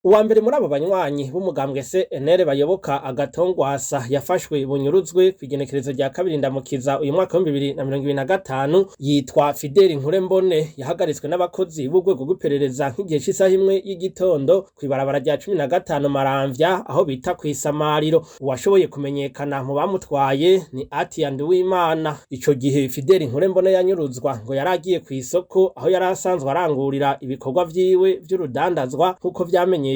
Uwa mbere muri abo banywanyi b'umugambwe CNL bayoboka Agatongwasa yafashwe bunyuruzwe kw'igenekerezo rya 2 Ndamukiza uyu mwaka wa 2025, yitwa Fideli Nkurembone. Yahagaritswe n'abakozi b'urwego rw'iperereza nk'igihe c'isaha 1 y'igitondo kw'ibarabara rya 15 Maramvya, aho bita kw'isamariro. Uwashoboye kumenyekana mu bamutwaye ni Atiya Nduwimana. Ico gihe Fideli Nkurembone yanyuruzwa, ngo yaragiye kw'isoko aho yari asanzwe arangurira ibikorwa vyiwe vy'urudandazwa, nk'uko vyamenyeshejwe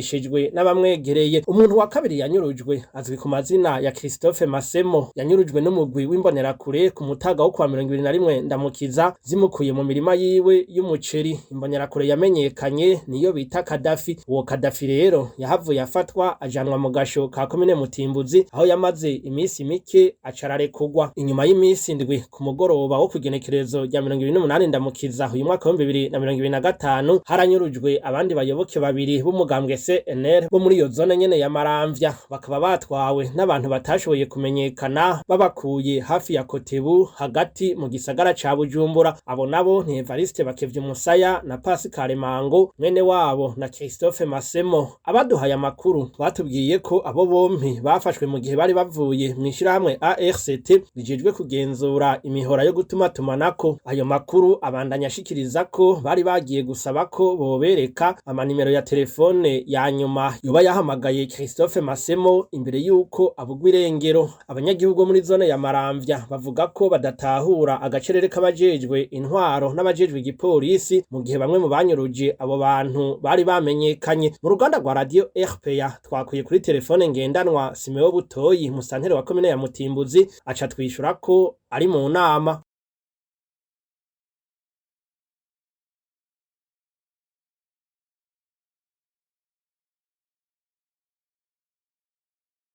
n'abamwegereye. Umuntu wa kabiri yanyurujwe azwi ku mazina ya Christophe Masemo. Yanyurujwe n'umugwi w'imbonerakure ku mutaga wo kuwa 21 Ndamukiza, zimukuye mu mirima yiwe y'umuceri. Imbonerakure yamenyekanye niyo bita Kadafi. Uwo Kadafi rero yahavuye afatwa, ajanwa mu gasho ka komine Mutimbuzi, aho yamaze iminsi mike, acararekugwa. Inyuma y'imisi 7, ku mugoroba wo kugenekerezo rya 28 Ndamukiza uyu mwaka wa 2025, haranyurujwe abandi bayoboke babiri b'umugambwe CNL bo muri iyo zone nyene ya Maramvya, bakaba batwawe n'abantu batashoboye kumenyekana, babakuye hafi ya Kotebu hagati mu gisagara ca Bujumbura. Abo nabo ni Evariste Bakevye Umusaya na Pascal Mango, mwene wabo na Christophe Masemo. Abaduhaye amakuru batubwiye ko abo bompi bafashwe mu gihe bari bavuye mw'ishirahamwe ARCT rijejwe kugenzura imihora yo gutumatumanako. Ayo makuru abandanya ashikiriza ko bari bagiye gusaba ko bobereka amanimero ya telefone ya nyuma yoba yahamagaye Christophe Masemo imbere yuko abugwa irengero. Abanyagihugu bo muri zone ya Maramvya bavuga ko badatahura agacerere k'abajejwe intwaro n'abajejwe igipolisi, mu gihe bamwe mu banyuruje abo bantu bari bamenyekanye. Mu ruganda rwa radio RPA twakuye kuri telefone ngendanwa Simeo Butoyi, musanteri wa komine ya Mutimbuzi, aca twishura ko ari mu nama.